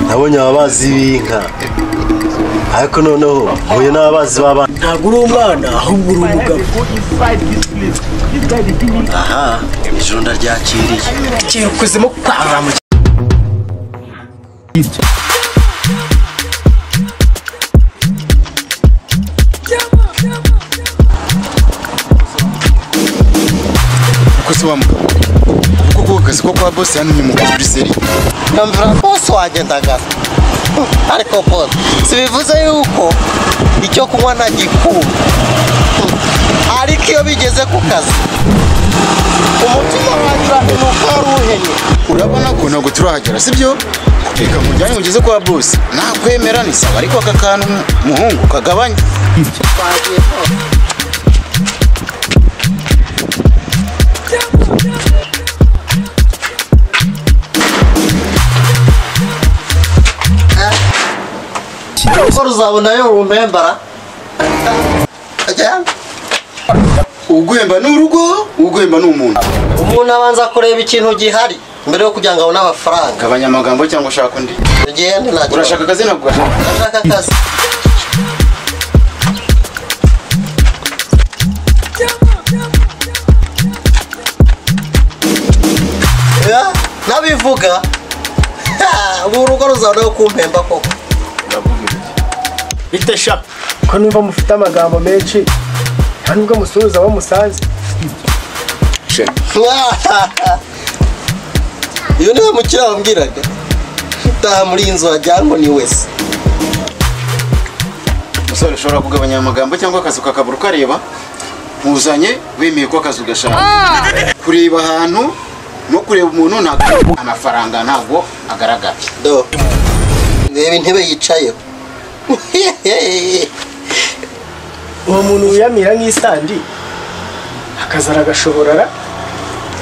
Nabonye ababazi b'inka. Ariko noneho mpuye n'ababazi b'abana. Ntabwo uri umwana ahubwo uri umugabo. Aha, ijoro ndaryakiriye. Ikintu ukozemo kwanga mu Uko se wa mugabo? Kuko akazi ko kwa boss hano ni mu Bruxelles. Ndumva boss wagendaga. Ariko boss, sibivuze yuko icyo kunywa ntagikunda. Ariko iyo bigeze ku kazi, umutima wanjye urahenuka ruhenye. Urabona ko ntabwo turahagera, sibyo? Reka mujyane mugeze kwa boss. Nakwemera ni sawa, ariko aka kantu muhungu kagabanya. Uko ruzabona yo rumpembara. Uguhemba ni urugo, uguhemba ni umuntu. Umuntu abanza kureba ikintu gihari mbere yo kugira ngo abone amafaranga. Gabanya amagambo cyangwa ushaka undi. Ugende nta kibazo. Urashaka akazi ntabwo ugashaka? Ndashaka akazi. Nabivuga ubu urugo ruzabona yo kumpemba koko. Bite sha ko numva mufite amagambo menshi nta nubwo musuhuza abo musanze. Iyo niwe mukira wambwiraga utaha muri iyi nzu wagira ngo ni wese. Umusore ushobora kugabanya amagambo cyangwa akazi kakabura ukareba. Mpuzanye wemeye ko akazi ugashaka. Kureba ahantu no kureba umuntu ntabwo amafaranga ntabwo agaragara. Do reba intebe yicayeho. Uwo muntu wiyamira nk'isandi akazara agashoborara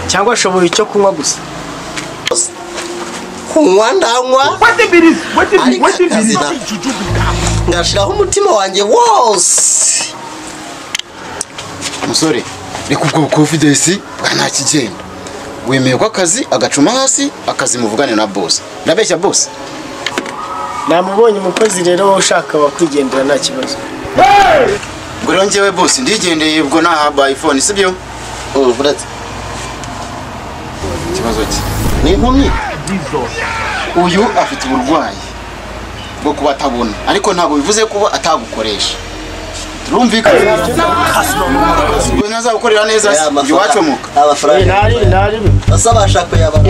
cyangwa ashoboye icyo kunywa gusa. Kunywa ndanywa, ariko akazi ngashiraho umutima wanjye wose. Musore reka ubwo confidence bwa nta kigenda. Wemeye ko akazi agacuma hasi, akazi muvugane na boss. Ndabeshya boss? Namubonye umukozi rero ushaka wakwigendera nta kibazo. Ngo rero njyewe boss ndigendeye ubwo nahaba iPhone, sibyo? Uretse ikibazo cye ni impumyi. Uyu afite uburwayi bwo kuba atabona, ariko ntabwo bivuze kuba atagukoresha. Turumvikana? Ubwo ntazagukorera neza iwacomoka. Amafaranga nari asabasha kuyabara.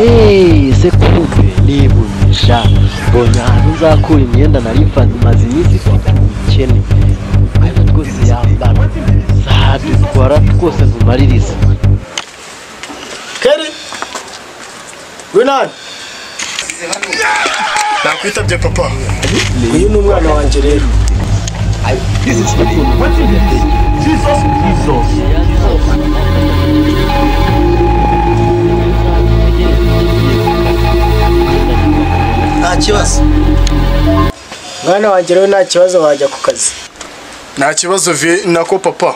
Se kumve nibunisha mbonye ahantu nzakura imyenda nari maze iminsi mfite ubukene. Ariko twose yambara zadutwara twose ntumaririza. Keri Winani Nakwitabye papa. Uyu ni umwana wanjye rero. Nta kibazo. Mwana wanjye rero nta kibazo wajya ku kazi. Nta kibazo nako papa.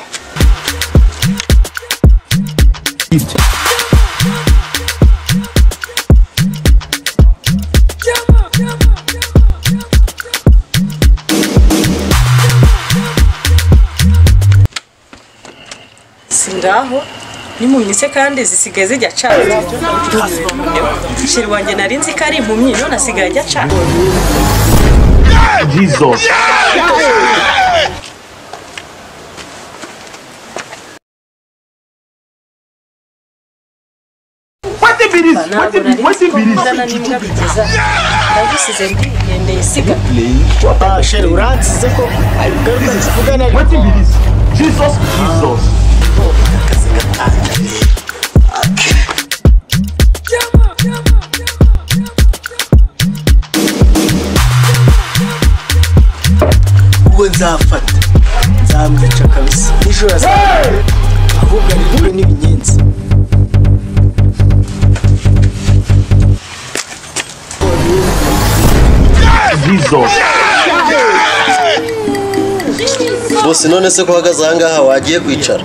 Singaho n'impumyi se kandi zisigaye zijya cana. Sheri wanjye nari nzi ko ari impumyi none asigaye ajya cana. Jesus. Ndagusize ndigendeye siga. Sheri uransize ko garuka tuvugane. Jesus, Jesus. Ubwo nzafata nzamwica kabisa nijoro ahubwo ari kumwe n'ibinyenzi. Jesus. Boss none se ko uhagaze aha ngaha wagiye kwicara?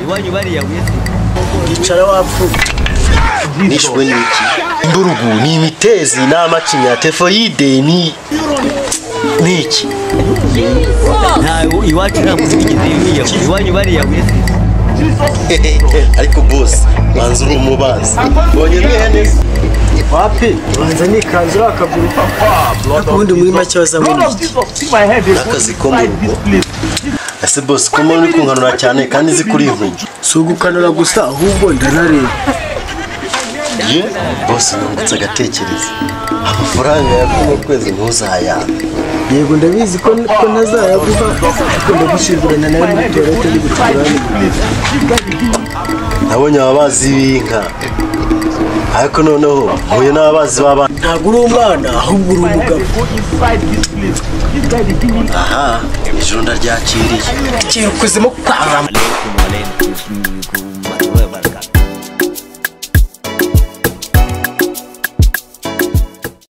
Icara wapfuye. Nishwe n'iki? Imburugu ni imitezi n'amacinya, tefoyide ni iki? Nta iwacu nta muntu wigeze yiyahura, iwanyu bariyahuye. Ariko boss, banza uri umubazi. Mbonye mwihene. Wapi banza nikanzu uriya kaguru. Ariko ubundi muri make bazabona iki? N'akazi ko mu rugo. Ese boss, ko mbona uri kunkanura cyane kandi nzi kuri impumyi? Si ugukanura gusa ahubwo ndanareba. Ye, boss nungutse agatekerezo. Amafaranga ya kuno kwezi ntuzayanga. Yego ndabizi ko ntazayaguha, ariko ndagushingurana nawe muri toilette ndi gucukura. Nabonye ababazi b'inka, ariko noneho mpuye n'ababazi b'abana. Ntabwo uri umwana ahubwo uri umugabo. Aha, ijoro ndaryakiriye. Kira ukuzemo kwara.